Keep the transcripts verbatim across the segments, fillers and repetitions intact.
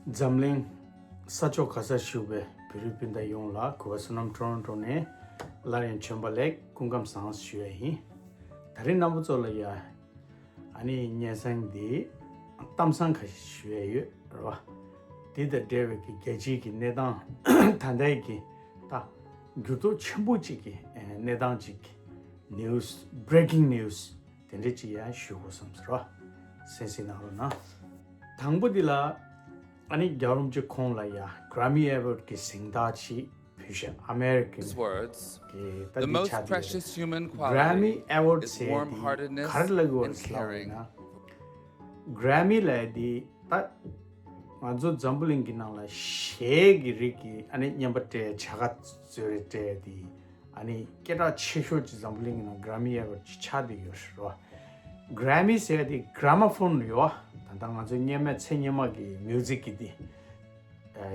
འཛམ་གླིང་ས་ཕྱོགས་ག་སར་བཞུགས་པའི་བོད་རིགས་སྤུན་ཟླ་ཡོངས་ལ་གུས་པ་བསོད་ནམས་ཊོ་རོན་ཊོ་ནས་སླར་ཡང་བྱོན་པ་ལེགས། སྐུ་ཁམས་བཟང་ཞུ་ཡ་ཡིན། ད་རིང་རྣམ་པ་ཚོ་ལ་ཡ་ཨ་ནི་སྙན་སེང་འདི་གཏམ་བཟང་ཁ་ཤས་ཞུ་ཡ་ཡོད་རེད་བ། འདི་དང་འབྲེལ་བའི་གི་རྒྱལ་སྤྱིའི་གི་གནས་སྟངས་ད་ལྟའི་གི་ད་འགྱུར་ལྡོག་ཆེན་པོ་གཅིག་གི་གནས་སྟངས་གཅིག news, breaking news དེ་འདྲ་ཅིག་ཡང་ཞུ་དགོས་བསམ་ཟེར་བ། གསན་གཟིགས་གནང་རོགས་གནང་། དང་པོ་འདི་ལ་ཨ་ནི་རྒྱལ་བ་རིན་པོ་ཆེ་ཁོང་ལ་ཡ་Grammy Award གི་གཟེངས་རྟགས་ཅིག་ཕུལ་ཤག་ཨ་མེ་རི་ཀན་གི་ད་འདི་ཆགས་འདུག Grammy Award ཟེར་དེ་ག་རེ་ལབ་ཀྱི་ཡོད་རེད་ལབ་པ་ཡིན་ན། Grammy ལབ་ཡ་དེ་ད་ང་ཚོ་འཛམ་བུ་གླིང་གི་ནང་ལ་གཞས་ཀྱི་རིགས་ཀྱི་ཨ་ནི་རྔན་པ་སྤྲད་བྱ་དགའ་ཚོ་རེ་སྤྲད་དེ། ཨ་ནི་སྐད་གྲགས་ཆེ་ཤོས་ཀྱི་འཛམ་བུ་གླིང་གི་ནང་Grammy Award ཅིག་ཆགས་བསྡད་ཡོད་རེད་བ། Grammy ཟེར་ཡ་དེ་gramophone ཡོད་བ། ད་ལྟ་ང་ཚོ་སྔོན་མའི་ཚེ་སྔོན་མ་གི་music གི་དེ་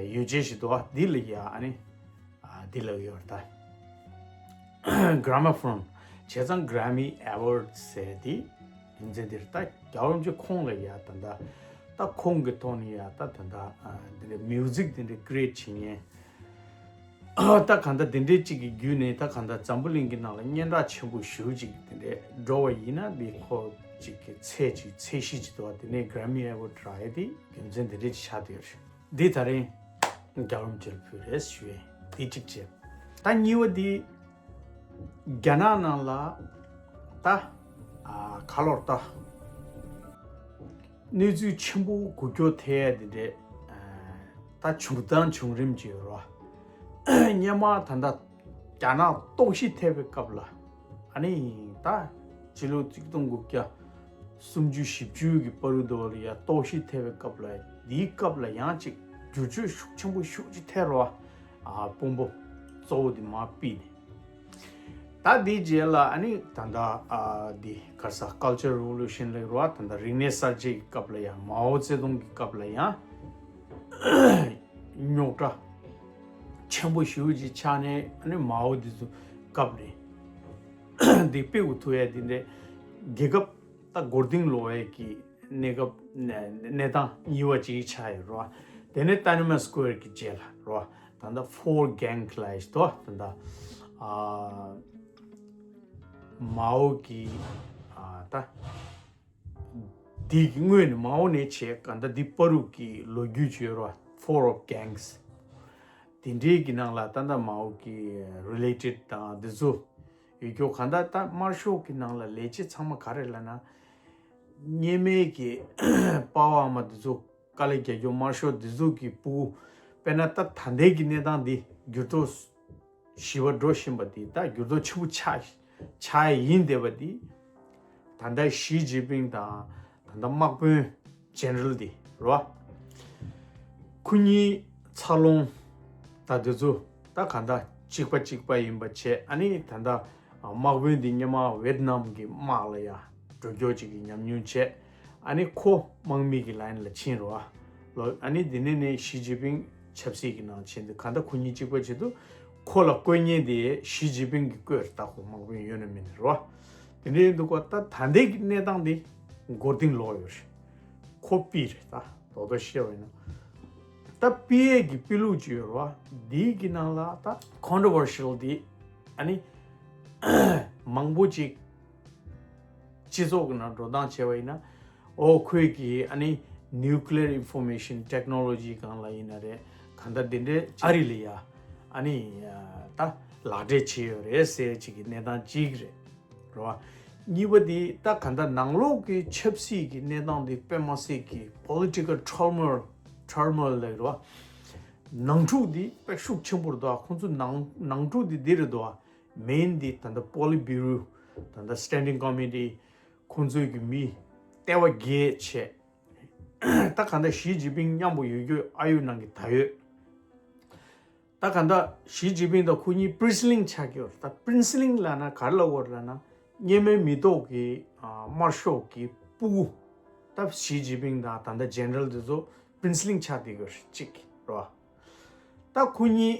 ཡོ་བྱད་ཞིག་འདུག་བ། འདི་ལ་ཡ་ཨ་ནི་འདི་ལབ་ཡོད་རེད་ད། Gramophone བྱས་ཙང་Grammy Award ཟེར་ཡ་དེ། རྒྱུ་མཚན་དེ་རེད། ད་རྒྱལ་བ་རིན་པོ་ཆེ་ཁོང་ལ་ཡ་ད་ལྟ་ད་ཁོང་གི་ཐོག་ནས་ཡ་ད་ད་ལྟ་ཨ་འདི་འདྲའི་music དེ་འདྲའི་create བྱེད་མཁན་ཨ་ད་གང་ལྟར་དེ་འདྲའི་གཅིག་གི་བརྒྱུད་ནས་ད་གང་ལྟར་འཛམ་བུ་གླིང་གི་ནང་ལ་སྙན་གྲགས་ཆེན་པོ་ཞེ་པོ་ཅིག་དེ་འདྲའི་འགྲོ་བ་ཡིན་ན་དེ་ཁོ་ཅིག་གི་ཚད་ཅིག་ཚད་གཞི་ཅིག་འདུག་བ། དེ་ནས་Grammy Award རག་ཡ་དེ་རྒྱུ་མཚན་དེ་འདྲའི་ཅིག་ཆགས་བསྡད་ཡོད་རེད། འདི་ད་རིང་རྒྱལ་བ་རིན་པོ་ཆེ་ལ་ཕུལ་རེད་ཞུ་ཡས་འདི་གཅིག་བྱས། ད་གཉིས་པ་འདི་རྒྱ་ནག་ནང་ལ་ད་ཨ་ག་ལོར་ད་གནས་ཚུལ་ཆེན་པོ་འགུལ་སྐྱོད་ཐེབས་ཡ་འདི་འདྲས་ཨ་ད་བྱུང་སྟངས་བྱུང་རིམ་ཅིག་ཡོད་རེད་བ། སྔོན་མ་ད་ལྟ་རྒྱ་ནག་ལྟོགས་ཤི་ཐེབས་པའི་སྐབས་ལ་ཨ་ནི་ད་ཕྱི་ལོ་ཆིག་སྟོང་དགུ་བརྒྱ་སུམ་ཅུ་བཞི་བཅུ་གི་བར་དུ་ལ་ཡ་ལྟོགས་ཤི་ཐེབས་པའི་སྐབས་ལ་འདིའི་སྐབས་ལ་ཡང་ཅིག་བསྒྱུར་བཅོས་ཤུགས་ཆེན་པོ་ཤུགས་ཆེ་ཐེབས་རེད་བ། ཨ་དཔོན་པོ་གཙོ་བོ་དེ་མར་ཕུད་ནས། ད་འདིའི་རྗེས་ལ་ཨ་ནི་ད་ལྟ་ཨ་འདི་ག་རེ་ཟེར་Cultural Revolution ལབ་རེད་བ། ད་ལྟ་རིག་གནས་གསར་བརྗེ་གི་སྐབས་ལ་ཡང་མའོ་ཙེ་ཏུང་གི་སྐབས་ལ་ཡང་རྙོག་དྲ་ཆེན་པོ་ཞེ་པོ་ཅིག་ཆགས་ནས་ཨ་ནི་མའོ་འདི་ཚོ་སྐབས་ནས་འདི་ཕུད་ཐུབ་ཡ་འདི་འདྲའི་རྒྱལ་ཁབ་ད་མགོ་རྟིང་སློག་ཡ་གི་གནས་སྐབས་གནས་གནས་སྟངས་གཉིས་པ་ཅིག་ཆགས་ཡོད་རེད་བ། དེ་ནས་Tiananmen Square གི་རྗེས་ལ་རེད་བ། ད་ལྟ་Four Gang ལབ་ཡ་ཞིག་འདུག་ད་ལྟ་ཨ་མའོ་གི་ཨ་ད་འདི་གི་སྔོན་ནས་མའོ་ནས་བྱས་ག་ད་འདི་བར་དུ་གི་ལོ་རྒྱུས་ཅིག་ཡོད་རེད་བ། Four of Gangs དེ་འདྲའི་གི་ནང་ལ་ད་ལྟ་མའོ་གི་related དང་འདི་ཚོ་ཡོད་རྒྱུ། ག་ད་ད་དམར་ཤོག་གི་ནང་ལ་ལས་བྱེད་ཚང་མ་ག་རེ་ལབ་ན། སྔོན་མའི་གི་པ་ཕ་ཨ་མ་འདི་ཚོ་དཀའ་ལས་རྒྱག་རྒྱུ་དམར་ཤོག་འདི་ཚོ་གི་ཕྲུ་གུ། དཔེར་ན་ད་ད་ལྟའི་གི་གནས་སྟངས་འདི་འགྱུར་ལྡོག་ཞི་བ་འགྲོ་བཞིན་པ་འདི་ད་འགྱུར་ལྡོག་ཆེན་པོ་ཆགས་ཆགས་ཡིན་བསྡད་པ་འདི། ད་ལྟ་ཞི་ཅིན་ཕིང་དང་ད་ལྟ་དམག་དཔོན་ཇེ་ནེ་རལ་འདི་རེད་བ། ཁོ་གཉིས་འཚར་ལོངས་ད་འདི་ཚོ་ད་ག་ད་གཅིག་པ་གཅིག་པ་ཡིན་པ་བྱས། ཨ་ནི་ད་ལྟ་དམག་དཔོན་འདི་སྔོན་མ་ཝེད་ནམ་གི་དམག་ལ་ཡ་འགྲོ་རྒྱུ་ཅིག་གི་ཉམས་མྱོང་བྱས། ཨ་ནི་ཁོ་དམག་མི་གི་ལའིན་ལ་ཕྱིན་རེད་བ། ལོ་ཨ་ནི་འདི་ནས་ནས་ཞི་ཅིན་ཕིང་ཆབ་སྲིད་ཀྱི་ནང་ཕྱིན་དུས་ག་ད་ཁོ་གཉིས་གཅིག་པ་བྱེད་དུས་ཁོ་ལ་བསྐོས་མཁན་དེ་ཞི་ཅིན་ཕིང་གིས་བསྐོས་རེད། ད་ཁོ་དམག་དཔོན་ཡོད་ན་མེད་ན་རེད་བ། དེ་འདྲ་ཡིན་དུས་ཁོ་ད་ད་ལྟའི་གི་གནས་སྟངས་དེ་མགོ་རྟིང་སློག་ཡོད་རེད། ཁོ་ཕུད་རེད། ད་རྡོག་རྡོག་བཤད་པ་ཡིན་ན། ད་ཕུད་ཡས་ཀྱི་ཕུད་ལུགས་ཅིག་ཡོད་རེད་བ། འདིའི་གི་ནང་ལ་ད་controversial དེ་ཨ་ནི་མང་པོ་ཅིག་སྤྱི་ཚོགས་ཀྱི་ནང་འགྲོ་སྟངས་བྱས་པ་ཡིན་ན། ཨོ་ཁོས་ཀྱིས་ཨ་ནི་nuclear information technology སྒང་ལ་ཡིན་ན་རེད། གང་ལྟར་དེ་འདྲའི་ཨ་རི་ལ་ཡ་ཨ་ནི་ད་ལག་འབྲེལ་བྱས་ཡོད་རེད་ཟེར་ཅིག་གི་གནས་སྟངས་གཅིག་རེད། རེད་བ། གཉིས་པ་དེ་ད་གང་ལྟར་ནང་ལོགས་ཀྱི་ཆབ་སྲིད་ཀྱི་གནས་སྟངས་དེ་དཔེ་མ་སྲིད་ཀྱི་political turmoil turmoil ལབ་རེད་བ། ནང་འཁྲུག་དེ་དཔེ་ཤུགས་ཆེན་པོ་རེད་འདུག་ཁོང་ཚོ་ནང་ནང་འཁྲུག་དེ་འདི་རེད་འདུག main དེ་ད་ལྟ་Politburo ད་ལྟ་Standing Committee ཁོང་ཚོའི་གི་མི་ལྟེ་བ་བརྒྱད་བྱས། ད་གང་ལྟར་ཞི་ཅིན་ཕིང་མཉམ་པོ་ཡོད་རྒྱུ་ཨ་ཡོད་ནང་གི་ད་ཡོད། ད་གང་ལྟར་ཞི་ཅིན་ཕིང་དང་ཁོ་གཉིས་པིར་སི་ལིང་ཆགས་ཀྱི་ཡོད་རེད། ད་པིར་སི་ལིང་ལབ་ན་ག་རེ་ལབ་དགོས་རེད་ལབ་ན། སྔོན་མའི་མི་ཐོག་གི་ཨ་དམར་ཤོག་གི་ཕྲུ་གུ། ད་ཞི་ཅིན་ཕིང་དང་ད་ལྟ་ཇེ་ནེ་རལ་དེ་ཚོ་པིར་སི་ལིང་ཆགས་བསྡད་ཀྱི་ཡོད་རེད་གཅིག་རེད་བ། ད་ཁོ་གཉིས་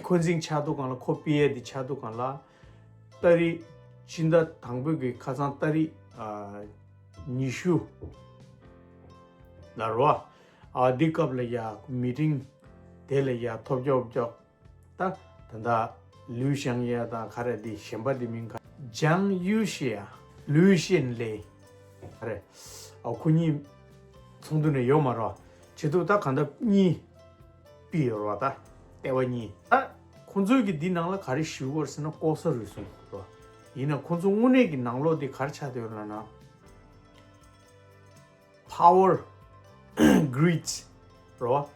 འཁོན་འཛིང་ཆགས་དུས་སྒང་ལ་ཁོ་ཕུད་ཡས་དེ་ཆགས་དུས་སྒང་ལ། ཏ་རིག་སྤྱི་ཟླ་དང་པོའི་གི་ཁ་སང་ཏ་རིག་ཨ་ཉི་ཤུ་ལ་རེད་བ། ཨ་འདི་སྐབས་ལ་ཡ་མི་ཊིང་དེ་ལ་ཡ་ཐོབ་རྒྱག་རྒྱག་ད་ད་ད་ལུའུ་ཞང་ཡ་དང་ག་རེ་འདི་གཞན་པ་འདི་མིང་ག་ཇང་ཡུ་ཤི་ཡ་ལུའུ་ཤན་ལེ་ག་རེ་ཨ་ཁོ་གཉིས་ཚོགས་འདུ་ནས་ཡོད་མ་རེད། བྱེད་དུས་ད་ག་ད་གཉིས་པི་ཡོད་རེད་བ། ད་ལྟེ་བ་གཉིས་ད་ཁོང་ཚོའི་གི་འདི་ནང་ལ་ག་རེ་ཞུ་དགོས་ཟེར་ན་ལྐོག་ཟ་རུལ་སུངས་རེད་བ། ཡིན་ན་ཁོང་ཚོ་དངོས་གནས་ཀྱི་ནང་ལོགས་འདི་ག་རེ་ཆགས་བསྡད་ཡོད་ལབ་ན། Power Greed རོ།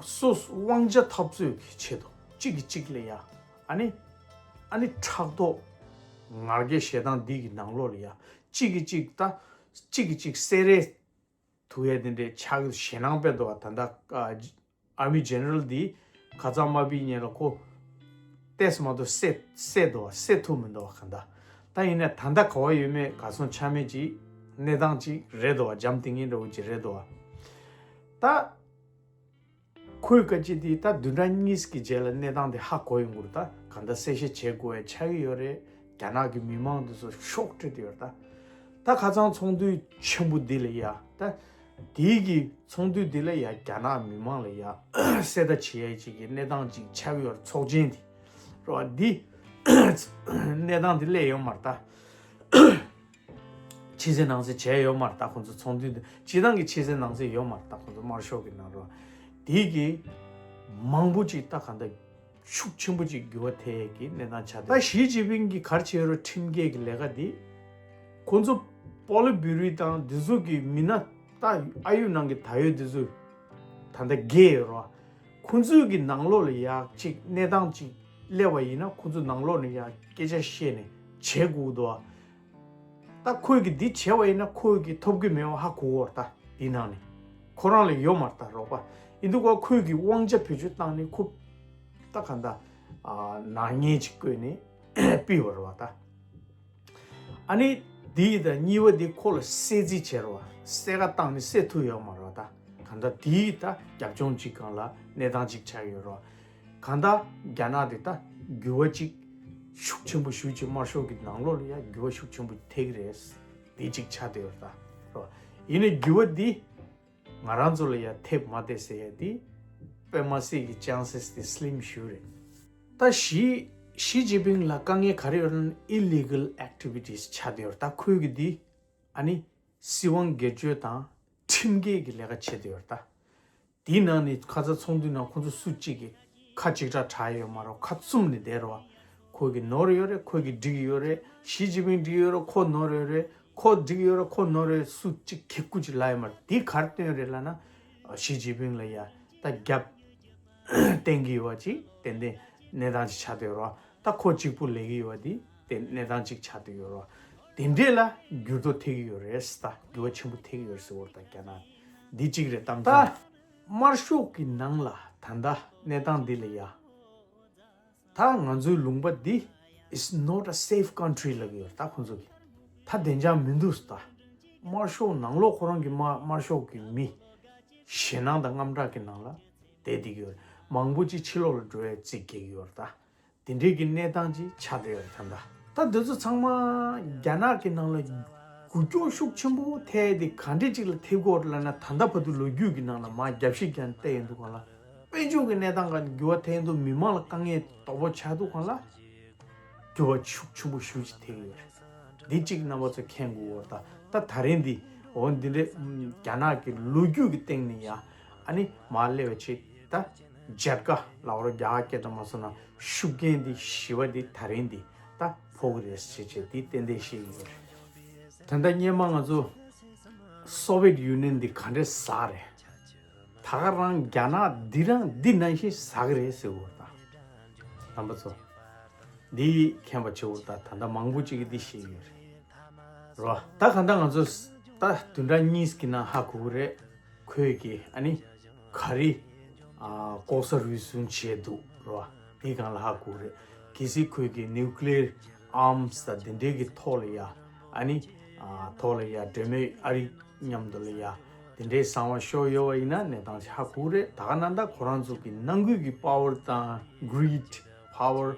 སོ་སོ་དབང་ཆ་འཐབ་རྩོད་ཀྱི་ཆེད་དུ་གཅིག་གིས་གཅིག་ལ་ཡ། ཨ་ནི་ཨ་ནི་ཕྲག་དོག་ང་རྒྱལ་ཞེ་སྡང་འདི་གི་ནང་ལོགས་ལ་ཡ། གཅིག་གིས་གཅིག་ད་གཅིག་གིས་གཅིག་བསད་རེས་ཐུབ་ཡ་དེ་འདྲའི་ཆགས་ཞེད་སྣང་སྤེལ་འདུག་བ། ད་ལྟ་ཨ་Army General འདི་ཁ་སང་མ་པི་ཉེ་ལ་ཁོ་ཏེས་མ་གཏོགས་བསད་བསད་འདུག་བ། བསད་ཐུབ་མི་འདུག་བ་ག་ད། ད་ཡིན་ན་ད་ལྟ་ག་བ་ཡོད་མེད་ག་སོང་ཆ་མེད་ཅིག་གནས་སྟངས་ཅིག་རེད་འདུག་བ། འཇམ་ཐིང་ངེ་འདྲ་བོ་ཅིག་རེད་འདུག་བ། ད་ཁོའི་བཀའ་སྤྱི་དེ་ད་བདུན་ཕྲག་གཉིས་ཀྱི་རྗེས་ལ་གནས་སྟངས་དེ་ཧ་གོ་ཡོང་གི་རེད། ད་ག་ད་གསལ་བཤད་བྱེད་དགོས་ཡ་ཆགས་ཀྱི་ཡོད་རེད། རྒྱ་ནག་གི་མི་མང་དེ་ཚོ་ཤོག་དྲི་དེ་ཡོད་རེད། ད་ད་ཁ་སང་ཚོགས་འདུ་ཆེན་པོ་འདི་ལ་ཡ་ད། དེའི་གི་ཚོགས་འདུ་འདི་ལ་ཡ་རྒྱ་ནག་མི་མང་ལ་ཡ་གསལ་བརྡ་བྱེད་ཡ་ཅིག་གི་གནས་སྟངས་ཅིག་ཆགས་ཡོད་རེད། ཚོགས་ཆེན་འདི་རོ་འདི་གནས་སྟངས་འདི་སླེབས་ཡོད་མ་རེད་ད། ཕྱི་གསལ་ནང་གསལ་བྱས་ཡོད་མ་རེད་ད། ཁོང་ཚོ་ཚོགས་འདུ་འདི་སྤྱི་བཏང་གི་ཕྱི་གསལ་ནང་གསལ་ཡོད་མ་རེད་ད། ཁོང་ཚོ་དམར་ཤོག་གི་ནང་རོ་འདི་གི་མང་པོ་ཅིག་ད་ག་འདྲ་ཤུགས་ཆེན་པོ་ཅིག་འགྱུར་བ་ཐེབས་ཡས་ཀྱི་གནས་སྟངས་ཆགས་འདུག་ད་ཞི་ཅིན་ཕིང་གིས་ག་རེ་བྱས་རོ་ཁྲིམས་འགལ་གྱི་ལས་ཀ་འདི། ཁོ་ཚོ་པོ་ལི་བུ་རུ་དང་འདི་ཚོ་གི་མི་སྣ་ད་ཨ་ཡུ་ནང་གི་ད་ཡོད་འདི་ཚོ་ད་ལྟ་རྒས་ཡོད་རོ། ཁོ་ཚོའི་གི་ནང་ལོགས་ལ་ཡག་ཅིག་གནས་སྟངས་ཅིག་སླེབས་པ་ཡིན་ན་ཁོ་ཚོ་ནང་ལོགས་ནས་ཡག་སྐད་ཆ་བཤད་ནས་བྱེད་དགོས་འདུག་ད་ཁོས་གི་འདི་བྱས་པ་ཡིན་ན་ཁོས་གི་ཐོབ་གི་མེད་པ་ཧ་གོ་གི་ཡོད་རེད། ད་འདི་ནང་ནས་ཁོ་རང་ལ་ཡོད་མ་རེད་ད་རོགས་པ། ཡིན་དུས་ཁོ་ཁོས་གི་དབང་ཆ་བེད་སྤྱོད་བཏང་ནས་ཁོ་ད་ག་འདྲ་ཨ་ནག་ཉེས་ཅིག་བཀོད་ནས་ཕུད་པ་རེད་བ་ད། ཨ་ནི་འདི་ཡི་ད་གཉིས་པ་འདི་ཁོ་ལ་བསད་རྩིས་བྱས་རེད་བ། བསད་ཁ་བཏང་ནས་བསད་ཐུབ་ཡོད་མ་རེད་བ་ད། ག་འདྲ་འདི་ཡི་ད་རྒྱབ་ལྗོངས་ཅིག་སྒང་ལ་གནས་སྟངས་ཅིག་ཆགས་ཡོད་རེད་བ། གང་ལྟར་རྒྱ་ནག་དེ་ད་འགྱུར་བ་ཅིག་ཤུགས་ཆེན་པོ་ཞེ་ཅིག་དམར་ཤོག་གི་ནང་ལོགས་ལ་ཡ་འགྱུར་བ་ཤུགས་ཆེན་པོ་ཐེབས་ཀྱི་རེད། འདི་ཅིག་ཆགས་བསྡད་ཡོད་རེད་ད། རོ། ཡིན་ནའི་འགྱུར་བ་འདི་ང་རང་ཚོ་ལ་ཡ་ཐེབས་མ་ཐེབས་ཟེར་ཡ་འདི་དཔེ་མ་སྲིད་ཀྱི་chances དེ་slim ཞེ་པོ་རེད། ད་ཞི་ཞི་ཅིན་ཕིང་ལ་དཀའ་ངལ་ག་རེ་ཡོད་ན་illegal activities ཆགས་བསྡད་ཡོད་རེད། ད་ཁོས་གི་འདི་ཨ་ནི་སྲིད་དབང་སྒེར་གཅོད་དང་ཁྲིམས་འགལ་གྱི་ལས་ཀ་བྱེད་བསྡད་ཡོད་རེད་ད། དེའི་ནང་ནས་ཁ་ཚ་ཚོགས་འདུའི་ནང་ཁོང་ཚོ་སུ་གཅིག་གིས་ཁ་གཅིག་གྲགས་གྲགས་ཡོད་མ་རེད། ཁ་བཙུམ་ནས་བསྡད་རེད་བ། ཁོ་གིས་ནོར་ཡོད་རེད། ཁོ་གིས་འགྲིག་ཡོད་རེད། ཞི་ཅིན་ཕིང་འགྲིག་ཡོད་རེད། ཁོ་ནོར་ཡོད་རེད། ཁོ་འགྲིག་ཡོད་རེད། ཁོ་ནོར་ཡོད་རེད། སུ་གཅིག་གེ་ཁུ་གཅིག་ལབ་ཡོད་མ་རེད། དེ་ག་རེ་སྟོན་ཡོད་རེད་ལབ་ན། ཞི་ཅིན་ཕིང་ལ་ཡ་ད་རྒྱབ་བསྟན་གྱི་ཡོད་པ་ཅིག་ཏན་ཏན་གནས་སྟངས་ཅིག་ཆགས་བསྡད་ཡོད་རེད་བ། ད་ཁོ་གཅིག་པུ་ལས་ཀྱི་ཡོད་པ་དེ་དེ་གནས་སྟངས་ཅིག་ཆགས་བསྡད་ཡོད་རེད་བ། དེ་འདྲས་ལ་འགྱུར་ལྡོག་ཐེབས་ཀྱི་ཡོད་རེད། ད་འགྱུར་བ་ཆེན་པོ་ཐེབས་ཀྱི་ཡོད་རེད་ཟེར་བ་རེད། ད་རྒྱ་ནག་འདི་གཅིག་རེད། གཏམ་ད་དམར་ཤོག་གི་ནང་ལ་ད་ལྟ་གནས་སྟངས་འདི་ལ་ཡ་ད་ང་ཚོའི་ལུང་པ་འདི་is not a safe country ལབ་ཀྱི་ཡོད་རེད། ད་ཁོང་ཚོ་གི་ད་བདེ་འཇགས་མི་འདུག་ད་དམར་ཤོག་ནང་ལོགས་ཁོ་རང་གི་དམར་དམར་ཤོག་གི་མི་ཞེད་སྣང་དང་དངངས་སྐྲག་གི་ནང་ལ་བསྡད་བསྡད་ཀྱི་ཡོད་རེད། མང་པོ་ཅིག་ཕྱི་ལོགས་ལ་འགྲོ་ཡའི་རྩིས་རྒྱག་གི་ཡོད་རེད་ད། དེ་འདྲའི་གི་གནས་སྟངས་ཅིག་ཆགས་བསྡད་ཡོད་རེད་ད། ད་འདི་ཚོ་ཚང་མ་རྒྱ་ནག་གི་ནང་ལ་འགུལ་སྐྱོད་ཤུགས་ཆེན་པོ་ཐེབས་ཏེ་ག་འདྲས་ཅིག་ལ་ཐེབས་ཀྱི་ཡོད་རེད་ལབ་ན། ད་ལྟ་བར་དུ་ལོ་རྒྱུས་ཀྱི་ནང་ལ་མར་རྒྱབ་བཤིག་ཀྱང་བལྟས་ཡོང་དུས་སྒང་ལ་དཔལ་འབྱོར་གྱི་གནས་སྟངས་སྒང་འགྱུར་བ་ཐེབས་ཡོང་དུས་མི་མང་ལ་དཀའ་ངལ་དོག་པོ་ཆགས་དུས་སྒང་ལ་འགྱུར་བ་ཤུགས་ཆེན་པོ་ཞེ་ཅིག་ཐེབས་ཀྱི་ཡོད་རེད། འདི་གཅིག་རྣམ་པ་ཚོ་མཁྱེན་དགོས་ཡོད་རེད་ད། ད་ད་རིང་འདི་འོ་འདི་འདྲས་རྒྱ་ནག་གི་ལོ་རྒྱུས་ཀྱི་སྟེང་ནས་ཡང་ཨ་ནི་མར་སླེབས་པ་ཆེ་ད། བརྒྱ་དཀའ་ལབ་རོགས། རྒྱ་གར་སྐད་དུ་མ་སོང་ན་ཤུགས་རྐྱེན་འདི་ཞི་བ་འདི་ད་རིང་འདི་ད་ཕོག་གི་རེད་ཟེར་བྱས་འདི་ཏན་ཏན་བཤད་ཀྱི་ཡོད་རེད། ད་ལྟ་སྔོན་མ་ང་ཚོ་Soviet Union འདི་ག་འདྲས་ཟ་རེད། ད་ག་རང་རྒྱ་ནག་འདི་རང་འདི་ནང་བཞིན་ཟ་གི་རེད་ཟེར་གྱི་ཡོད་རེད་ད། རྣམ་པ་ཚོ་འདི་མཁྱེན་པ་བྱེད་དགོས་རེད་ད། ད་ལྟ་མང་པོ་ཅིག་གིས་འདི་བཤད་ཀྱི་ཡོད་རེད། རོ། ད་གང་ལྟར་ང་ཚོ་ད་བདུན་ཕྲག་གཉིས་ཀྱི་ནང་ཧ་གོ་གི་རེད། ཁོས་ཀྱིས་ཨ་ནི་ག་རེ་ཨ་ལྐོག་ཟ་རུལ་སུངས་བྱས་འདུག་རོ། དེའི་སྒང་ལ་ཧ་གོ་གི་རེད། གལ་སྲིད་ཁོས་ཀྱིས་nuclear arms དང་དེ་འདྲའི་གི་ཐོག་ལ་ཡ་ཨ་ནི་ཨ་ཐོག་ལ་ཡ་འབྲེལ་མོལ་ཨ་རི་མཉམ་དུ་ལ་ཡ་དེ་འདྲའི་གསང་བ་ཤོར་ཡོད་པ་ཡིན་ན་གནས་སྟངས་ཧ་གོ་གི་རེད། ད་ག་ནང་ལྟར་ཁོ་རང་ཚོ་གི་ནང་ཁུལ་གྱི་power དང་greed, power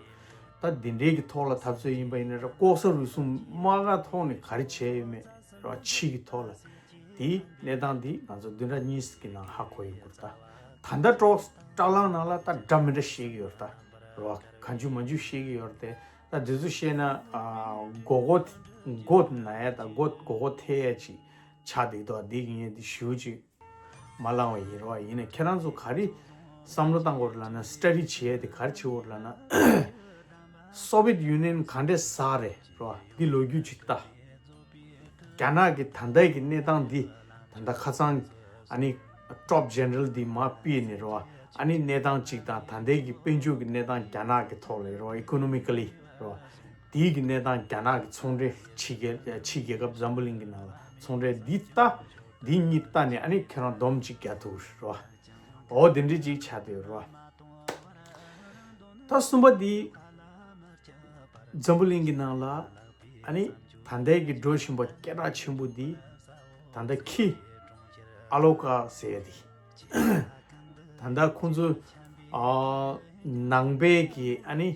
ད་འདི་འདྲའི་གི་ཐོག་ལ་འཐབ་རྩོད་ཡིན་པ་ཡིན་ན་ར། ལྐོག་ཟ་རུལ་སུངས་དམག་སྒར་ཐོག་ནས་ག་རེ་བྱས་ཡོད་མེད་ར། ཕྱི་གི་ཐོག་ལ་ དེའི་གནས་སྟངས་འདི་ང་ཚོ་བདུན་ཕྲག་གཉིས་གི་ནང་ཧ་གོ་ཡོང་གི་རེད་ད། ད་ལྟ་ཀྲོག་ཀྲ་ལང་ནང་ལ་ད་འདྲ་མི་འདྲ་བཤད་ཀྱི་ཡོད་རེད་ད། རེད་བ། གང་བྱུང་མང་བྱུང་བཤད་ཀྱི་ཡོད་རེད་དེ། ད་འདི་ཚོ་བཤད་ན་ཨ་མགོ་སྐོར་མགོ་ན་ཡ་ད་མགོ་མགོ་སྐོར་ཐེབས་ཡ་ཅིག་ཆགས་འདུག་ད། འདི་ངས་འདི་ཞུ་ཅིག་མ་བླངས་པ་ཡིན་རེད་བ། ཡིན་ནའི་ཁྱེད་རང་ཚོ་ག་རེ་བསམ་བློ་བཏང་དགོས་རེད་ལབ་ན། སི་ཊ་ཌི་བྱེད་ཡས་དེ་ག་རེ་བྱེད་དགོས་རེད་ལབ་ན། སོ་བི་ཡེཊ་ཡུ་ནི་ཡན་ག་འདྲས་ཟ་རེད་རེད་བ། འདི་ལོ་རྒྱུས་ཅིག་ལྟ། རྒྱ་ནག་གི་ད་ལྟའི་གི་གནས་སྟངས་འདི་ད་ལྟ་ཁ་སང་ཨ་ནི་ཊོབ་ཇེ་ནེ་རལ་འདི་མར་ཕུད་ནས་རེད་བ། ཨ་ནི་གནས་སྟངས་ཅིག་དང་ད་ལྟའི་གི་དཔལ་འབྱོར་གི་གནས་སྟངས་རྒྱ་ནག་གི་ཐོག་ལ་རེད་བ། ཨི་ཀོ་ནོ་མི་ཀ་ལི་རེད་བ། དེའི་གི་གནས་སྟངས་རྒྱ་ནག་གི་ཚོང་འབྲེལ་ཕྱི་རྒྱལ་ཕྱི་རྒྱལ་ཁབ་འཛམ་བུ་གླིང་གི་ནང་ལ་ཚོང་འབྲེལ་འདི་ལྟ། འདི་གཉིས་ལྟ་ནས་ཨ་ནི་ཁྱེད་རང་སྡོམ་གཅིག་རྒྱག་ཐུབ་རེད་བ། འོ་དེ་འདྲ་ཅིག་ཆགས་བསྡད་ཡོད་རེད་བ། ད་གསུམ་པ་འདི་འཛམ་བུ་གླིང་གི་ནང་ལ་ཨ་ནི་ད་ལྟའི་གི་འགྲོ་བཞིན་པ་སྐད་གྲགས་ཆེན་པོ་འདི་ད་ལྟ་ཁྱི་ཨ་ལོ་ཀ་ཟེར་ཡ་འདི། ད་ལྟ་ཁོང་ཚོ་ཨ་ནང་པའི་གི་ཨ་ནི་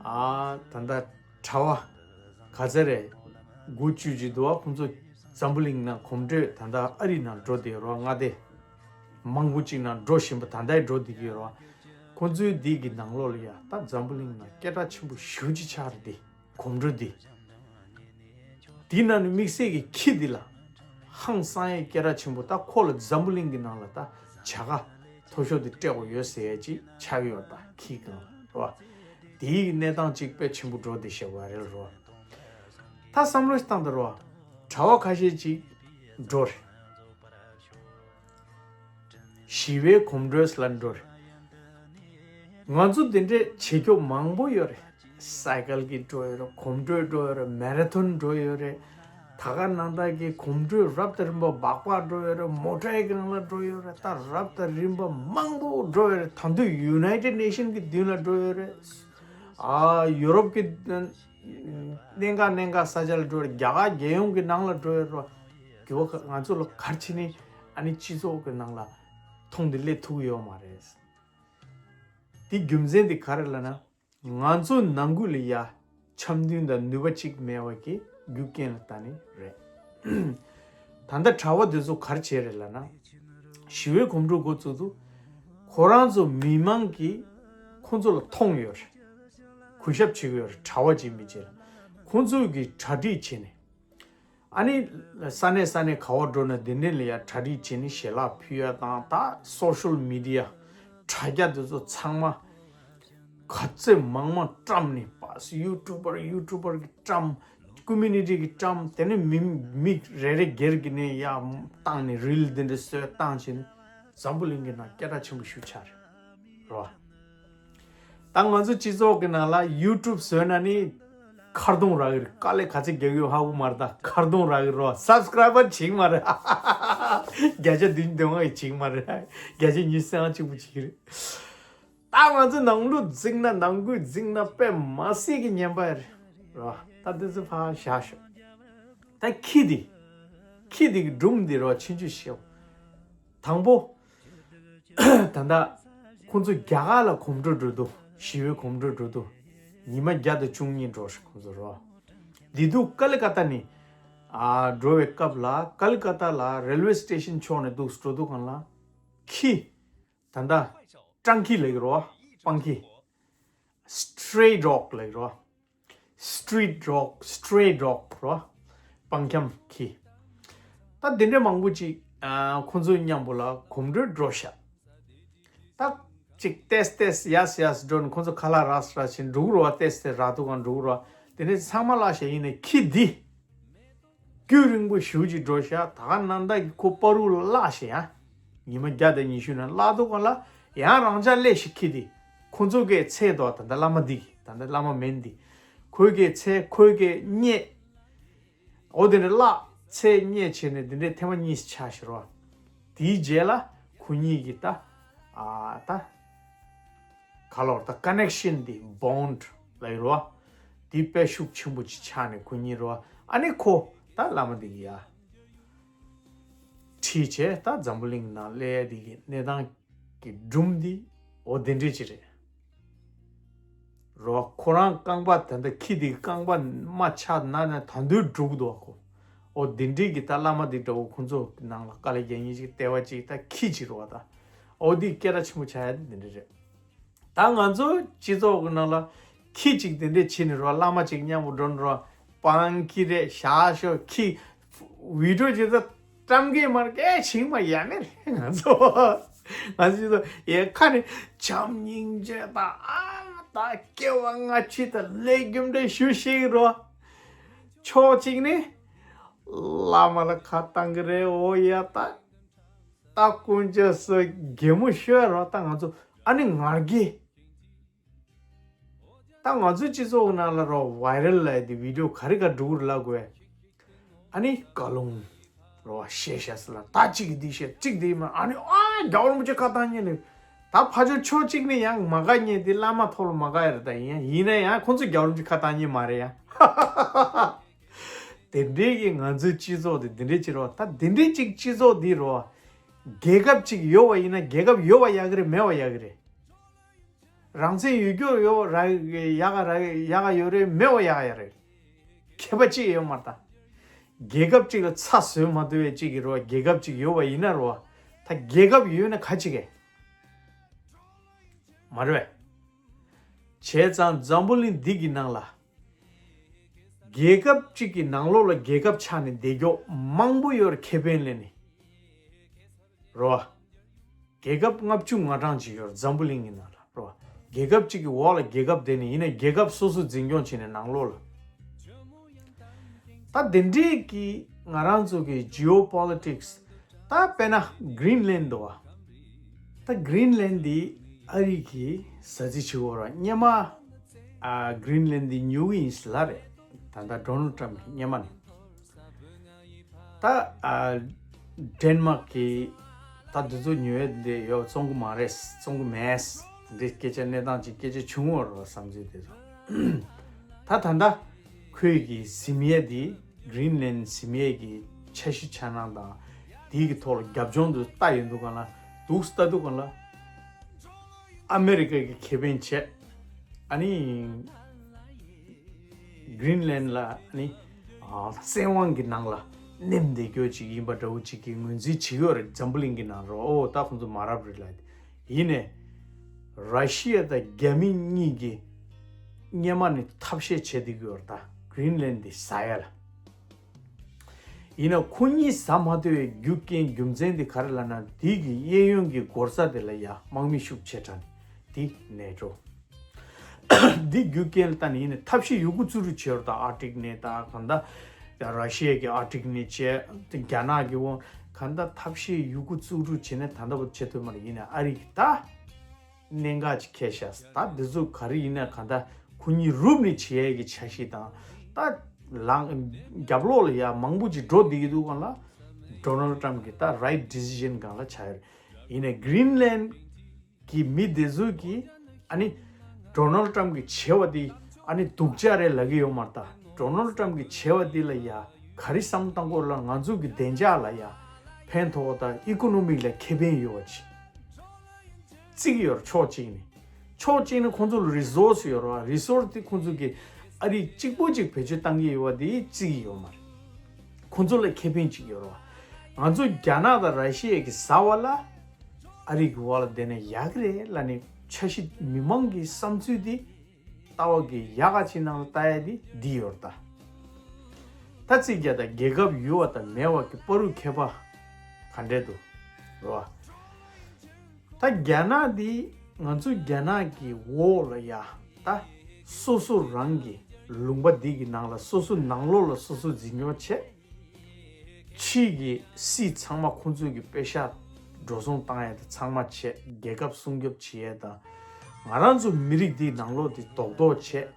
ཨ་ད་ལྟ་གྲྭ་པ་ག་ཚད་རེད། དགུ་བཅུ་ཅིག་འདུག་བ། ཁོང་ཚོ་འཛམ་བུ་གླིང་ནང་གོམ་བགྲོད་ད་ལྟ་ཨ་རི་ནང་འགྲོ་བསྡད་ཡོད་རེད་བ། མངའ་སྡེ་མང་པོ་ཅིག་ནང་འགྲོ་བཞིན་པ་ད་ལྟའི་འགྲོ་བསྡད་ཀྱི་ཡོད་རེད་བ། ཁོང་ཚོའི་འདི་གི་ནང་ལོགས་ལ་ཡ་ད་འཛམ་བུ་གླིང་ནང་སྐད་གྲགས་ཆེན་པོ་ཞེ་པོ་ཅིག་ཆགས་རེད་དེ། གོམ་བགྲོད་འདི། དེའི་ནང་ནས་དམིགས་བསལ་གྱི་ཁྱི་འདི་ལ་ཧང་སང་ཡས་སྐད་གྲགས་ཆེན་པོ། ད་ཁོ་ལ་འཛམ་བུ་གླིང་གི་ནང་ལ་ད་བྱ་དགའ་མཐོ་ཤོས་དེ་སྤྲད་དགོས་ཡོད་ཟེར་ཡས་ཅིག་ཆགས་ཡོད་ད། ཁྱི་སྒང་ལ་རེད་བ། དེའི་གནས་སྟངས་ཅིག་དཔེ་ཆེན་པོ་འགྲོ་བསྡད་ཤག་བ་རེད་རོ། ད་བསམ་བློ་ཞིག་བཏང་དང་རོ། གྲྭ་པ་ཁ་ཤས་ཅིག་འགྲོ་རེད། ཞི་བའི་གོམ་བགྲོད་ལ་འགྲོ་རེད། ང་ཚོ་འདི་འདྲས་བྱེད་སྐྱོ་མང་པོ་ཡོད་རེད། སའི་ཀལ་གྱིས་འགྲོ་ཡོད་རེད། གོམ་བགྲོད་འགྲོ་ཡོད་རེད། མེ་ར་ཐོན་འགྲོ་ཡོད་རེད། ད་ག་ནང་ལྟར་གྱི་གོམ་བགྲོད་རབ་དང་རིམ་པ་སྦག་སྦག་འགྲོ་ཡོད་རེད། མོ་ཊའི་སྒང་ལ་འགྲོ་ཡོད་རེད། ད་རབ་དང་རིམ་པ་མང་པོ་འགྲོ་ཡོད་རེད། ད་དུང་ཡུ་ནའི་ཊེཌ་ནེ་ཤན་གྱི་མདུན་ལ་འགྲོ་ཡོད་རེད། ཨ་ཡུ་རོབ་ཀྱི་གནད་འགག་གནད་འགག་ས་ཆ་ལ་འགྲོ་རེད། རྒྱ་གར་རྒྱལ་ཡོངས་ཀྱི་ནང་ལ་འགྲོ་ཡོད་རེད། རྒྱུ་བ་ང་ཚོ་ལ་ག་རེ་བྱས་ནས་ཨ་ནི་སྤྱི་ཚོགས་ཀྱི་ནང་ལ་མཐོང་དེ་སླེབས་ཐུབ་ཀྱི་ཡོད་མ་རེད། དེ་རྒྱུ་མཚན་དེ་ག་རེ་ལབ་ན། ང་ཚོ་ནང་ཁུལ་ལ་ཡ་འཆམ་མཐུན་དང་ནུས་པ་གཅིག་མེད་པ་གི་རྒྱུ་རྐྱེན་ལ་ལྟ་ནི་རེད། ད་ལྟ་གྲྭ་པ་དེ་ཚོ་ག་རེ་བྱས་རེད་ལབ་ན། ཞི་བའི་གོམ་བགྲོད་འགོ་བཙུགས་དུས་ཁོ་རང་ཚོ་མི་མང་གིས་ཁོ་ཚོ་ལ་མཐོང་ཡོད་རེད། གུས་ཞབས་བྱེད་ཀྱི་ཡོད་རེད། གྲྭ་པ་ཅིག་མིན་ཅིག་ལ། ཁོ་ཚོ་གིས་གྲ་སྒྲིག་བྱས་ནས། ཨ་ནི་ས་གནས་ས་གནས་ག་པར་འགྲོ་ན་དེ་འདྲ་ལ་ཡ་གྲ་སྒྲིག་བྱས་ནས་ཞལ་ལག་ཕུལ་ཡ་དང་། ད་སོ་ཤལ་མི་ཌི་ཡ་དྲ་རྒྱ་དེ་ཚོ་ཚང་མ་ག་ཚོད་མང་མང་བཀྲམ་ནས། པ་སི་ཡུ་ཊུ་པར་ཡུ་ཊུ་པར་གྱི་བཀྲམ། ཀོ་མུ་ནི་ཊི་གི་བཀྲམ། དེ་ནས་མི་མི་རེ་རེ་སྒེར་གྱི་ནས་ཡ་བཏང་ནས་རིལ་དེ་འདྲ་བཟོས་བཏང་བྱས་ནས་འཛམ་བུ་གླིང་གི་ནང་སྐད་གྲགས་ཆེན་པོ་ཞིག་ཆགས་རེད་རོ། ད་ང་ཚོ་སྤྱི་ཚོགས་ཀྱི་ནང་ལ་ཡུ་ཊུབ་བཟོས་ན་ནི་ཁ་རྡུང་རག་གི་རེད། དཀའ་ལས་ག་ཚོད་རྒྱག་གི་ཡོད་ཧ་གོ་མ་རེད། ད་ཁ་རྡུང་རག་གི་རེད། སབ་སི་ཀ་རའི་བར་བྱེད་ཀྱི་མ་རེད། བརྒྱ་ཆ་བདུན་ཅུ་དོན་ལྔ་ཡིས་བྱེད་ཀྱི་མ་རེད། བརྒྱ་ཆ་ཉི་ཤུ་རྩ་ལྔ་གཅིག་པུ་བྱེད་ཀྱི་རེད། ད་ང་ཚོ་ནང་ལུགས་འཛིང་ན་ནང་ཁུལ་འཛིང་ན་དཔེ་མ་སྲིད་ཀྱི་ངན་པ་རེད་རོ། ད་འདི་ཚོ་ཕར་བཞག་ཤོག་ད་ཁྱི་འདི་ཁྱི་འདི་གི་སྒྲུང་འདི་རོ་ཆུང་ཆུང་ཞིག་དང་པོ། ད་ལྟ་ཁོང་ཚོ་རྒྱ་གར་ལ་གོམ་བགྲོད་འགྲོ་དུས། ཞི་བའི་གོམ་བགྲོད་འགྲོ་དུས་ཉི་མ་བརྒྱ་དང་བཅུ་གཉིས་འགྲོ་ཤག་ཁོང་ཚོ་རོ། འདི་དུས་ཀ་ལི་ཀ་ཏ་ནས་ཨ་འགྲོ་བའི་སྐབས་ལ། ཀ་ལི་ཀ་ཏ་ལ་རེལ་ཝེ་སི་ཊེ་ཤན་ཕྱོགས་ནས་འདུག་འགྲོ་དུས་སྒང་ལ་ཁྱི། ད་ལྟ་སྤྲང་ཁྱི་ལབ་ཀྱི་རོ། སྤང་ཁྱི། སི་ཊེ་རེ་ཌོག་ལབ་ཀྱི་རོ། སི་ཊེ་རེ་ཌོག་སི་ཊེ་རེ་ཌོག་རོ། སྤང་འཁྱམ་ཁྱི། ད་དེ་འདྲའི་མང་པོ་ཅིག་ཨ་ཁོང་ཚོའི་མཉམ་པོ་ལ་གོམ་བགྲོད་འགྲོ་ཤག་ད་ཅིག་ཏེས་ཏེས་ཡས་ཡས་འགྲོ་ནས་ཁོང་ཚོ་ཁ་ལག་རག་རག་བྱས་འགྲོ་གི་རེད་བ། ཏེས་ཏེས་རག་དུས་སྒང་འགྲོ་གི་རེད་བ། དེ་ནས་ཚང་མ་བརླགས་ཤག་ཡིན་ནའི་ཁྱི་འདི་རྒྱུན་རིང་པོ་ཞེ་པོ་ཅིག་འགྲོ་ཤག་ད་ག་ནང་ལྟར་གྱི་ཁོ་བར་དུ་བརླགས་ཤག་ཡ། ཉི་མ་བརྒྱ་དང་ཉི་ཤུ་ནང་བརླག་དུས་སྒང་ལ་ཡང་རང་འཇགས་སླེབས་ཤག་ཁྱི་འདི། ཁོང་ཚོ་གིས་འཚོལ་དོ། ད་ལྟ་བླ་མ་འདི་གིས། ད་ལྟ་བླ་མ་མེན་འདི། ཁོས་གིས་འཚོལ། ཁོས་གིས་རྙེད། འོ་དེ་འདྲ་བརླགས། འཚོལ་རྙེད་བྱས་ནས་དེ་འདྲའི་ཐེངས་མ་གཉིས་ཆགས་ཤག་རོ། དེའི་རྗེས་ལ་ཁོ་གཉིས་ཀྱི་ད་ཨ་ད་ག་ལོར་ད་ཀ་ནེག་ཤན་འདི། བོན་ཌི་ལབ་ཀྱི་རོ། འདི་དཔེ་ཤུགས་ཆེན་པོ་ཅིག་ཆགས་ནས་ཁོ་གཉིས་རོ། ཨ་ནི་ཁོ་ད་བླ་མ་འདི་གིས་ཡ་ཁྲིད་བྱས་ད་འཛམ་བུ་གླིང་ནང་སླེབས་ཡ་འདི་གི་གནས་སྟངས་ཀྱི་སྒྲུང་འདི་འོ་དེ་འདྲས་ཅིག་རེད་རོ། ཁོ་རང་རྐང་པ་ད་ལྟ་ཁྱི་དེ་གི་རྐང་པ་རྨ་ཆག་ན་ན་ད་དུང་འགྲོ་གི་འདུག་བ་ཁོ། ཨོ་འདི་འདྲའི་གི་ད་བླ་མ་འདི་འདྲ་བོ་ཁོང་ཚོ་ནང་ལ་དཀའ་ལས་རྒྱག་མཁན་ཅིག་ལྟེ་བ་ཅིག་ད་ཁྱི་ཅིག་རེད་བ། ད་ཨོ་འདི་སྐད་གྲགས་ཆེན་པོ་ཆགས་ཡ་འདི་འདྲ་རེད། ད་ང་ཚོ་སྤྱི་ཚོགས་ཀྱི་ནང་ལ་ཁྱི་ཅིག་དེ་འདྲས་བྱས་ནས་རོ། བླ་མ་ཅིག་མཉམ་པོ་འགྲོ་ནས་རོ། སྤང་ཁྱི་རེད། ཞག་ཤོག་ཁྱི། བི་ཌིའོ་བྱེད་ས་བཀྲམ་གི་མ་རེད། སྐད་ཆིང་མ་ཡ་མེད་རེད། ང་ཚོ་ང་ཚོ་སྤྱི་ཚོགས་ཡ་ཁ་ནས་བྱམས་སྙིང་རྗེ་དང་ཨ་ད་སྐྱེ་བ་སྔ་ཕྱི་དང་ལས་རྒྱུ་འབྲས་ཞུ་ཤེས་རོ། ཕྱོགས་གཅིག་ནས་བླ་མ་ལ་ཁ་བཏང་གི་རེད། འོ་ཡ་ད། ད་དཀོན་མཆོག་གསུམ་གད་མོ་ཤོར་རོ། ད་ང་ཚོ་ཨ་ནི་ང་རྒྱལ། ད་ང་ཚོའི་སྤྱི་ཚོགས་ནང་ལ་རོ་བའི་རལ་ལབ་དེ་བི་ཌིའོ་ག་རེ་ག་འགྲོ་གི་རེད་ལབ་དགོས། ཨ་ནི་བཀའ་ལུང་རོ་བཤད་བཤད་ཟེར་ལ། ད་གཅིག་གིས་འདི་བཤད་གཅིག་འདི་མ། ཨ་ནི་ཨ་རྒྱལ་བ་རིན་པོ་ཆེ་ཁ་བཏང་མཁན་ནི། ད་ཕ་ཆོས་ཕྱོགས་གཅིག་ནས་ཡང་མ་དགའ་མཁན་དེ་བླ་མ་ཐོག་ལ་མ་དགའ་ཡ་རེད། ད་ཡིན་ཡང་ཡིན་ན་ཡང་ཁོང་ཚོ་རྒྱལ་བ་རིན་པོ་ཆེ་ཁ་བཏང་མཁན་མ་རེད་ཡ། དེ་འདྲའི་གི་ང་ཚོའི་སྤྱི་ཚོགས་དེ་འདི་འདྲའི་ཅིག་རོ། ད་འདི་འདྲའི་ཅིག་སྤྱི་ཚོགས་འདི་རོ། རྒྱལ་ཁབ་ཅིག་ཡོད་པ་ཡིན་ན་རྒྱལ་ཁབ་ཡོད་པ་ཡག་གི་རེད། མེད་པ་ཡག་གི་རེད། རང་བཙན་ཡོད་རྒྱུ་ཡོད་ར་ཡག་ག་ར་ཡག་ག་ཡོད་རེད། མེད་པ་ཡག་ག་ཡག་རེད། ཁྱད་པར་ཅི་ཡོད་མ་རེད་ད། རྒྱལ་ཁབ་ཅིག་ལ་ཚ་བཟོས་མ་ཐུབ་པའི་ཅིག་གི་རོ། རྒྱལ་ཁབ་ཅིག་ཡོད་པ་ཡིན་ན་རོ། ད་རྒྱལ་ཁབ་ཡོད་ན་ག་ཅིག་གེ། མ་རེད་པས། བྱས་ཙང་འཛམ་བུ་གླིང་འདི་གི་ནང་ལ་རྒྱལ་ཁབ་ཅིག་གི་ནང་ལོགས་ལ་རྒྱལ་ཁབ་ཆགས་ནས་བསྡད་རྒྱུ་མང་པོ་ཡོད་རེད། ཁེ་ཕན་ལེན་ནས་རོ། རྒྱལ་ཁབ་ལྔ་བཅུ་ང་གྲངས་ཅིག་ཡོད་རེད་འཛམ་བུ་གླིང་གི་ནང་ལ་རོ། རྒྱལ་ཁབ་ཅིག་གི་འོག་ལ་རྒྱལ་ཁབ་དེ་ནས་ཡིན་ན་རྒྱལ་ཁབ་སོ་སོ་འཛིན་སྐྱོང་བྱས་ནས་ནང་ལོགས་ལ། ད་དེ་འདྲའི་གི་ང་རང་ཚོ་གི་ཇི་ཨོ་པོ་ལི་ཊིག་སི། ད་དཔེར་ན་གྷི་རིན་ལན་འདུག་བ། ད་གྷི་རིན་ལན་འདི་ཨ་རི་གི་ས་ཚིགས་ཆེ་བོ་ར། སྔོན་མ་ཨ་གྷི་རིན་ལན་འདི་ཉོ་གི་ཡིན་ཟེར་ལབ་རེད། ད་ལྟ་ཌོ་ནལ་ཊམ་གི་སྔོན་མ་ནས། ད་ཨ་ཌེན་མཱག་གི་ད་འདི་ཚོ་ཉོ་ཡས་འདི་ཡོད་བཙོང་གི་མ་རེད། བཙོང་གི་མེད། འདི་སྐད་ཆ་གནས་སྟངས་ཅིག་སྐད་ཆ་བྱུང་བ་རེད་བསམ་ཚུལ་དེ་ཚོ། ད་ད་ལྟ་ཁོས་གི་ཟིན་ཡས་འདི་གྷི་རིན་ལན་ཟིན་ཡས་ཀྱི་འཆར་གཞི་འཆར་སྣང་དང་དེའི་གི་ཐོག་ལ་རྒྱབ་ལྗོངས་དུ་ལྟ་ཡོང་དུས་གང་ལ་འདུག་ལྟ་དུས་གང་ལ་ཨ་མེ་རི་ཀ་གི་ཁེ་ཕན་བྱས། ཨ་ནི་གྷི་རིན་ལན་ལ་ནི་ཨ་བཙན་དབང་གི་ནང་ལ་མནན་བསྡད་རྒྱུ་ཅིག་ཡིན་པ་འདྲ་བོ་ཅིག་གི་ངོས་འཛིན་བྱེད་ཀྱི་ཡོད་རེད། འཛམ་བུ་གླིང་གི་ནང་རོ། ཨོ་ད་ཁོང་ཚོ་མ་རབས་རེད་ལ། ཡིན་ནའི་ར་ཤི་ཡ་དང་རྒྱ་མི་གཉིས་ཀྱིས་སྔོན་མ་ནས་ཐབས་ཤེས་བྱས་བསྡད་ཀྱི་ཡོད་རེད། ད་གྷི་རིན་ལན་འདི་ཟ་ཡ་ལ། ཡིན་ན་ཁོ་གཉིས་ཟ་མ་ཐུབ་པའི་རྒྱུ་རྐྱེན་རྒྱུ་མཚན་འདི་ག་རེ་ལབ་ན། དེའི་གི་གཡས་གཡོན་གྱི་སྒོ་རྩ་དེ་ལ་ཡ་དམག་མི་ཤུགས་ཆེ་དྲགས་ནས་དེ་ནས་འགྲོ། འདི་རྒྱུ་རྐྱེན་ལ་ལྟ་ནས་ཡིན་ན་ཐབས་ཤེས་ཡོད་རྒུ་རྩུབ་རུ་བྱས་ཡོད་རེད། ད་ཨར་ཀ་ཊིག་ནས་ད་གང་ལྟར་ར་ཤི་ཡ་གི་ཨར་ཀ་ཊིག་ནས་བྱས། རྒྱ་ནག་གི་འོང་གང་ལྟར་ཐབས་ཤེས་ཡོད་རྒུ་རྩུབ་རུ་བྱས་ནས་ད་ལྟ་བར་བྱེད་ཐུབ་མ་རེད། ཡིན་ན་ཨ་རི་གི་ད་གནད་འགག་ཅིག་འཁེལ་ཤག་ད་འདི་ཚོ་ག་རེ་ཡིན་ན་གང་ལྟར་ཁོ་གཉིས་རུབ་ནས་བྱེད་ཡས་ཀྱི་འཆར་གཞི་དང་། ད་ལངས་རྒྱབ་ལོགས་ལ་ཡ་མང་པོ་ཅིག་འགྲོ་བསྡད་ཀྱི་འདུག་གང་ལ་ཌོ་ནལ་ཊམ་གི་ད་རའིཊ་ཌི་སི་ཤན་སྒང་ལ་ཆགས་ཡོད་རེད། ཡིན་ནའི་གྷི་རིན་ལན་གི་མི་དེ་ཚོ་གིས་ཨ་ནི་ཌོ་ནལ་ཊམ་གི་བྱས་པ་དེ་ཨ་ནི་སྡུག་ཅག་རེད་ལབ་ཀྱི་ཡོད་མ་རེད། ད་ཌོ་ནལ་ཊམ་གི་བྱས་པ་དེ་ལ་ཡ་ག་རེ་བསམ་བཏང་དགོས་ལ་ང་ཚོ་གི་བདེ་འཇགས་ལ་ཡ་ཕན་ཐོགས་པ་དང་ཨི་ཀོ་ནོ་མིག་ལ་ཁེ་ཕན་ཡོད་པ་ཅིག་བརྩི་གི་ཡོད་རེད། ཕྱོགས་གཅིག་ནས། ཕྱོགས་གཅིག་ནས་ཁོང་ཚོ་ལ་རི་སོར་སི་ཡོད་རེད་བ། རི་སོར་སི་དེ་ཁོང་ཚོ་གིས་ཨ་རི་གཅིག་པོ་གཅིག་བེད་སྤྱོད་བཏང་གི་ཡོད་པ་དེ་བརྩི་གི་ཡོད་མ་རེད། ཁོང་ཚོ་ལ་ཁེ་ཕན་གཅིག་ཡོད་རེད་བ། ང་ཚོ་རྒྱ་ནག་དང་ར་ཤི་ཡ་གིས་ཟ་བ་ལ་ཨ་རི་གི་བ་ལ་བསྡད་ན་ཡག་གི་རེད་ལབ་ནས་འཆར་གཞི་མི་མང་གི་བསམ་ཚུལ་དེ་ལྟ་བ་གི་ཡག་ག་ཅིག་ནང་ལ་ལྟ་ཡ་དེ་འདི་ཡོད་རེད་ད། ད་རྩིས་རྒྱག་ད་རྒྱལ་ཁབ་ཡོད་པ་དང་མེད་པ་གི་བར་དུ་ཁྱད་པར་ག་འདྲས་འདུག་རེད་བ། ད་རྒྱ་ནག་འདི་ང་ཚོ་རྒྱ་ནག་གི་འོག་ལ་ཡ་ད་སོ་སོ་རང་གི་ལུང་པ་འདི་གི་ནང་ལ་སོ་སོ་ནང་ལོགས་ལ་སོ་སོ་འཛིན་སྐྱོང་བྱེད། ཕྱིའི་གི་སྲིད་ཚང་མ་ཁོང་ཚོའི་གི་པེ་ཤ་འགྲོ་སོང་བཏང་ཡ་དེ་ཚང་མ་བྱེད། རྒྱལ་ཁབ་སྲུང་སྐྱོབ་བྱེད་ཡ་དང་། ང་རང་ཚོ་མི་རིགས་འདིའི་ནང་ལོགས་འདི་རྡོག་རྡོག་བྱེད།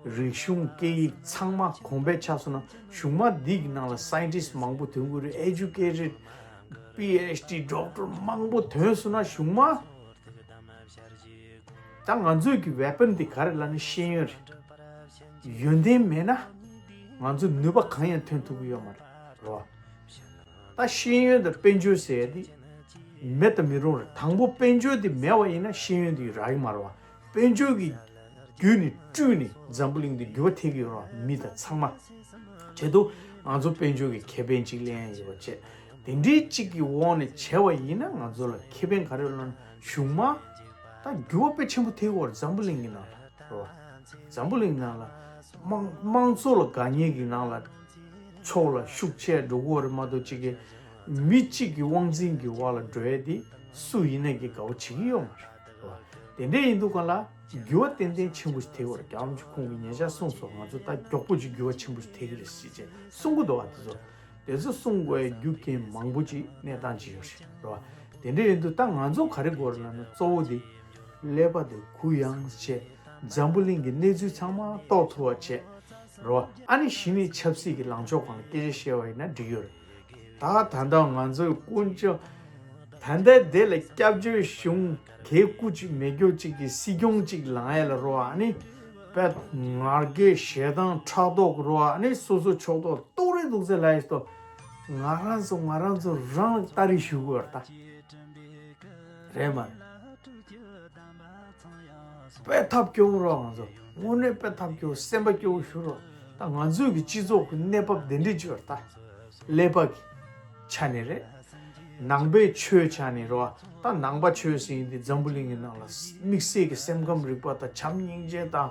རིག་གཞུང་སྐད་ཡིག་ཚང་མ་གོང་འཕེལ་ཆགས་སོང་ན་གཞུག་མ་འདི་གི་ནང་ལ་སའེན་ཊིསི་མང་པོ་ཐོན་གི་རེད། ཨེ་ཇུ་ཀེ་ཊེཌ་པི་ཨེཆ་ཌི་ཌོག་ཊར་མང་པོ་ཐོན་སོང་ན་གཞུག་མ་ད་ང་ཚོའི་གི་ཝེ་པོན་འདི་ག་རེ་ལབ་ན་ཤེས་ཡོན་རེད། ཡོན་ཏན་མེད་ན་ང་ཚོ་ནུས་པ་གང་ཡང་ཐོན་ཐུབ་ཀྱི་ཡོད་མ་རེད་རོ། ད་ཤེས་ཡོན་དང་དཔལ་འབྱོར་ཟེར་ཡ་འདི་མེད་དུ་མི་རུང་རེད། དང་པོ་དཔལ་འབྱོར་འདི་མེད་པ་ཡིན་ན་ཤེས་ཡོན་འདི་རག་གི་མ་རེད་བ། དཔལ་འབྱོར་གྱི་བརྒྱུད་ནས་བསྐྲུན་ནས་འཛམ་བུ་གླིང་འདི་འགྱུར་བ་ཐེབས་ཀྱི་ཡོད་རེད་བ། མི་དང་ཚང་མ་བྱེད་དུ་ ང་ཚོ་དཔལ་འབྱོར་གྱི་ཁེ་ཕན་ཅིག་ལེན་ཡོད་པ་བྱས། དེ་འདྲའི་གཅིག་གི་འོག་ནས་བྱས་པ་ཡིན་ན་ང་ཚོ་ལ་ཁེ་ཕན་ག་རེ་ལབ་ན། གཞུང་མང་ད་འགྱུར་བ་དཔེ་ཆེན་པོ་ཐེབས་ཀྱི་ཡོད་རེད། འཛམ་བུ་གླིང་གི་ནང་ལ་རེད་བ། འཛམ་བུ་གླིང་ནང་ལ་དམངས་དམངས་གཙོ་ལ་དགའ་མཁན་གྱི་ནང་ལ་ཕྱོགས་ལ་ཤུགས་ཆེ་འགྲོ་གི་ཡོད་རེད་མ་གཏོགས། གཅིག་གི་མི་གཅིག་གི་དབང་འཛིན་གྱི་འོག་ལ་འགྲོ་ཡས་དེ་སུ་ཡིན་ནས་ཀྱི་དགའ་བོ་བྱེད་ཀྱི་ཡོད་མ་རེད། དེ་འདྲ་ཡིན་དུས་ག་ལ་འགྱུར་བ་ཏན་ཏན་ཆེན་པོ་ཞིག་ཐེབས་ཀྱི་ཡོད་རེད། རྒྱལ་བ་རིན་པོ་ཆེ་ཁོང་གིས་ཉེ་ཆར་གསུངས་སོང་། ང་ཚོ་ད་མགྱོགས་པོ་ཅིག་འགྱུར་བ་ཆེན་པོ་ཞིག་ཐེབས་ཀྱི་རེད་ཟེར་བྱས་གསུང་གི་འདུག་བ། དེ་ཚོ་དེ་ཚོ་གསུང་དགོས་རྒྱུ་རྐྱེན་མང་པོ་ཅིག་གནས་སྟངས་ཅིག་ཡོད་རེད་རེད་བ། དེ་འདྲ་ཡིན་དུས་ད་ང་ཚོ་ག་རེ་དགོས་རེད་ལབ་ན། གཙོ་བོ་དེ་ཀླད་པ་དེ་གུ་ཡངས་བྱས། འཛམ་བུ་གླིང་གི་གནས་ཚུལ་ཚང་མ་རྟོགས་ཐུབ་པ་བྱས་རེད་བ། ཨ་ནི་གཞི་ནས་ཆབ་སྲིད་ཀྱི་ལངས་ཕྱོགས་སྒང་ལ་སྐད་ཆ་བཤད་པ་ཡིན་ན་འགྲིག་ཡོད་རེད། ད་ད་ལྟ་ང་ཚོའི་དཀོན་མཆོག་ད་ལྟ་དེ་ལ་སྐྱབས་བཅོལ་གཞུང་གི་སྐུ་ཅིག་མེད་རྒྱུ་ཅིག་གི་སྲིད་སྐྱོང་ཅིག་ལངས་ཡ་ལ་རོ། ཨ་ནི་དཔེ་ང་རྒྱལ་ཞེ་སྡང་ཕྲག་དོག་རོ། ཨ་ནི་སོ་སོ་ཕྱོགས་གཏོགས་གཏོགས་རེད་འདུག་ཟེར་ལབ་ཡ་ཞིག་ཏོ། ང་རང་ཚོ་ང་རང་ཚོ་རང་ལ་ལྟ་རེ་ཞུ་དགོས་རེད་ད། རེད་མ་རེད། དཔེ་ཐབས་སྐྱོ་བོ་རོ། ང་ཚོ་དངོས་གནས་དཔེ་ཐབས་སྐྱོ་བོ། སེམས་པ་སྐྱོ་བོ་ཞུ་རོ། ད་ང་ཚོའི་གི་སྤྱི་ཚོགས་ཀྱི་གནས་བབ་དེ་འདྲས་ཅིག་ཡོད་རེད་ད། ཀླད་པ་གི་ཆ་ནས་རེད། ནང་པའི་ཆོས་ཆ་ནས་རོ། ད་ནང་པ་ཆོས་ཟེར་ཡིན་དེ་འཛམ་བུ་གླིང་གི་ནང་ལ་དམིགས་བསལ་གྱི་སེམས་ཁམས་རིག་པ་དང་བྱམས་སྙིང་རྗེ་དང་།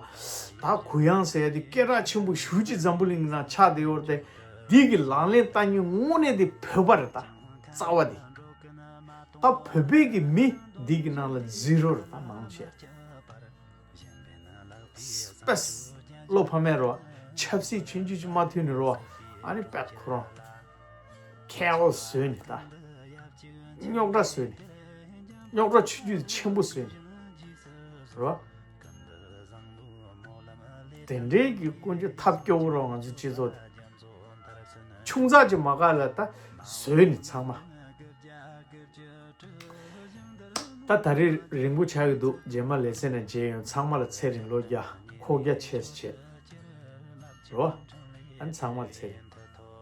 ད་གུ་ཡངས་ཟེར་ཡ་དེ་སྐད་གྲགས་ཆེན་པོ་ཞེ་ཅིག་འཛམ་བུ་གླིང་གི་ནང་ཆགས་བསྡད་ཡོད་རེད་དེ། འདི་གི་ལག་ལེན་བསྟར་མཁན་དངོས་གནས་དེ་བོད་པ་རེད་ད། རྩ་བ་དེ། ད་བོད་པའི་གི་མི་འདི་གི་ནང་ལ་ཛི་རོ་རེད་ད། མང་ཆེ། པས། བློ་ཕམ་མེད་རོ། ཆབ་སྲིད་ཆུང་ཆུང་ཅིག་མ་མཐུན་ནས་རོ། ཨ་ནི་པས་ཁོ་རང་ཁེ་ཨོ་སི་བཟོས་ནས་ད། རྙོག་དྲ་བཟོས་ནས། རྙོག་དྲ་ཆུང་ཆུང་ཆེན་པོ་བཟོས་ནས་རོ། དེ་འདྲའི་གི་དཀོན་མཆོག་ཐབས་སྐྱོ་བོ་རོ། ང་ཚོ་སྤྱི་ཚོགས་དེ་ཆུང་ཙག་ཅིག་མ་དགའ་ལ་ད་བཟོས་ནས་ཚང་མ། ད་ད་རེས་རིང་པོ་ཆགས་ཀྱི་འདུག་རྗེས་མ་ལེ་ཚན་ནས་མཇལ་ཡོང་། ཚང་མ་ལ་ཚེ་རིང་ལོ་བརྒྱ་ཁོག་རྒྱ་ཆེ་ཙམ་བྱེད་རོ། ཨ་ནི་ཚང་མ་ལ་ཚེ་རིང་